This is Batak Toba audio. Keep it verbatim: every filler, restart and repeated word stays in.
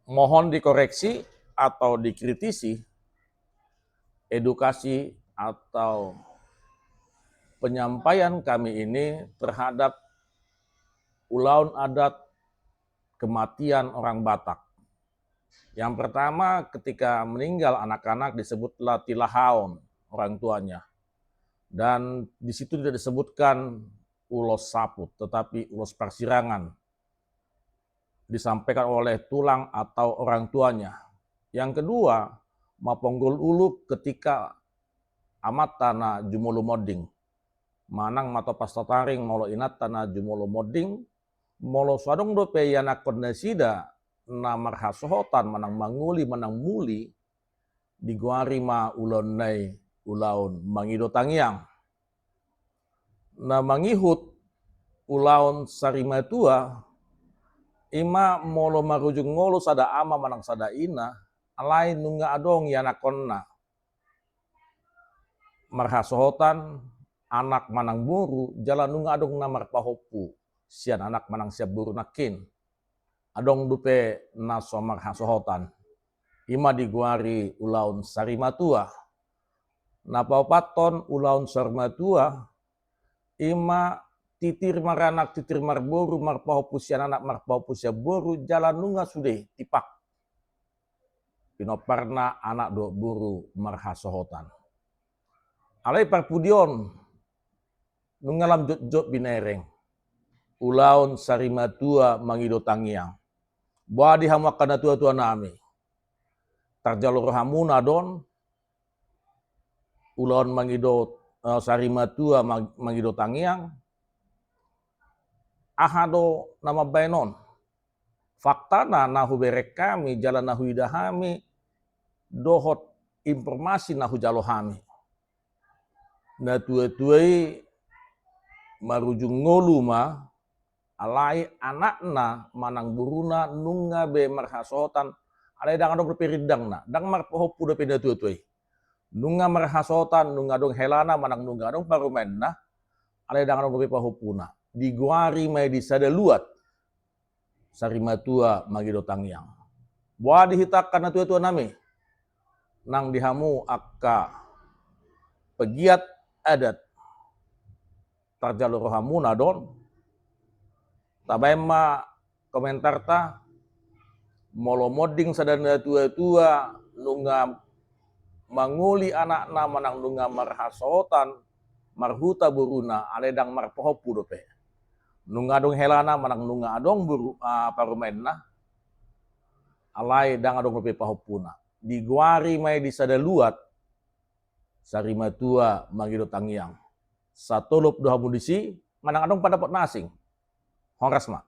mohon dikoreksi atau dikritisi edukasi atau penyampaian kami ini terhadap ulaon adat kematian orang Batak. Yang pertama, ketika meninggal anak-anak disebutlah tilahaon orang tuanya. Dan di situ tidak disebutkan ulos saput, tetapi ulos parsirangan disampaikan oleh tulang atau orang tuanya. Yang kedua, maponggol ulu ketika amanta na jumolo monding. Manang mato pastataring molo inanta na jumolo monding, molo so adong dope ianakhon nasida na marhasohotan manang mangoli manang muli, digoari ma ulaon nai ulaon mangido tangiang. Na mangihut ulaon sarimatua, ima molo marujung ngolu sada ama manang sada ina, alai nunga adong ianakhonna marhasohotan, anak manang boru, jala nunga adong na marpahompu sian anak manang sian boru nangkin. Adong dope na so marhasohotan. Ima digoari ulaon sarimatua. Na paopathon ulaon sarimatua, ima titir maranak, titir marboru, marpahompu sian anak, marpahompu sian boru, jala nunga sude tipak pinomparna anak dohot boru marhasohotan. Alai parpudi on, nunga lam jotjot binereng ulaon sarimatua mangido tangiang. Boha di hamu angka natuatua nami? Tarjalo rohamuna do on ulaon mangido, eh, sarimatua mang-, mangido tangiang? Aha do na mambahen on? Faktana, na hubereng hami jala na huida hami dohot informasi na hujalo hami, natuatua i marujung ngolu ma, alai anakna manang boruna nunga be marhasohotan, alai ndang adong dope rindangna, ndang marpahompu dope natuatua i. Nunga marhasohotan, nunga adong helana manang nunga adong parumaenna, alai ndang adong dope pahompuna. Digoari ma i di sada luat sarimatua mangido tangiang. Boha di hita angka natuatua nami, nang di hamu angka pegiat adat, tarjalo rohamuna do on? Tabaen ma komentarta. Molo monding sada natuatua nunga mangoli anakna manang nunga marhasohotan marhuta boruna, alai ndang marpahompu dope. Nunga adong helana manang nunga adong boru, ah, parumaenna, alai ndang adong dope pahompuna. Digoari ma i di sada luat sarimatua mangido tangiang. Satolop do hamu disi, manang adong pandapot na asing? Horas ma.